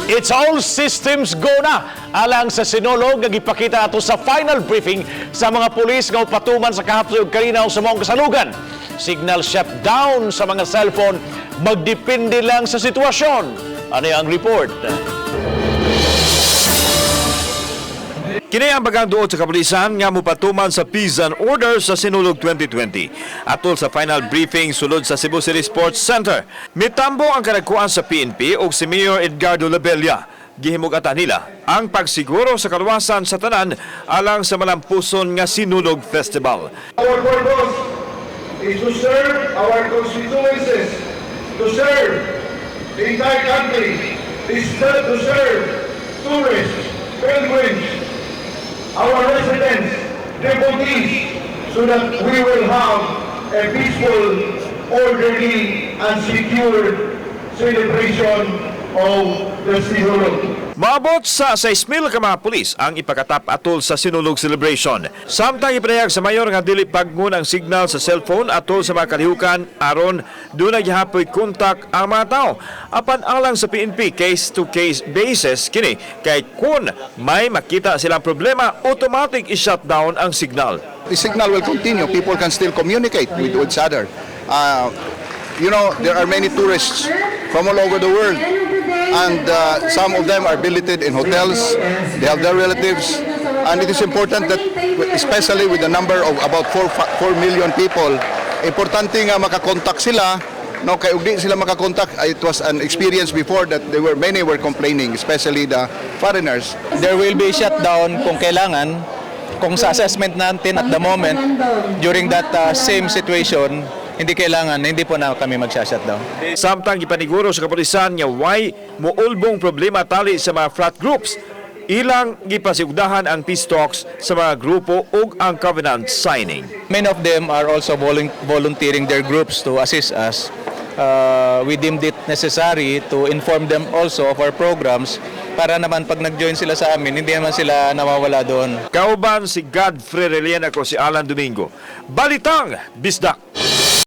It's all systems go na alang sa Sinulog nga gipakita ato sa final briefing sa mga pulis nga patuman sa kahapsay ug kalinaw sa maong kasalugan. Signal shutdown sa mga cellphone, magdepende lang sa sitwasyon. Ano ang report? Kini ang bagang duot sa kapulisan nga mupatuman sa peace and order sa Sinulog 2020. Atol sa final briefing sulod sa Cebu City Sports Center. Mitambo ang kadagkuan sa PNP ug si Mayor Edgardo Labella. Gihimugatan nila ang pagsiguro sa kaluwasan sa tanan alang sa malampuson nga Sinulog Festival. Our purpose is to serve our constituencies, to serve the entire country, is to serve tourists, pilgrims, our residents, devotees, so that we will have a peaceful, orderly, and secure celebration of the Sinulog. Maabot sa 6,000 ka mga pulis ang ipakatap atol sa Sinulog Celebration. Samtang ipanayag sa mayor nga dili pagngon ang signal sa cellphone atol sa mga kalihukan aron duna gihapoy kontak ang mga tao. Apan alang sa PNP, case to case basis kini kay kun may makita silang problema, automatic i-shutdown ang signal. The signal will continue. People can still communicate with each other. There are many tourists from all over the world, and some of them are billeted in hotels. They have their relatives, and it is important that, especially with the number of about 4 million people, importante nga makakontak sila. No, kay ug di sila makakontak, it was an experience before that there were many were complaining, especially the foreigners. There will be shutdown kung kailangan. Kung sa assessment natin at the moment, during that same situation, hindi kailangan, hindi po na kami magsha-shutdown. Samtang gipaniguro sa kapulisan nga way muulbong problema tali sa mga frat groups. Ilang gipasigdahan ang peace talks sa mga grupo ug ang covenant signing. Many of them are also volunteering their groups to assist us. We deemed it necessary to inform them also of our programs para naman pag nag-join sila sa amin, hindi naman sila nawawala doon. Kauban si Godfrey Relian, ako si Alan Domingo. Balitang Bisdak.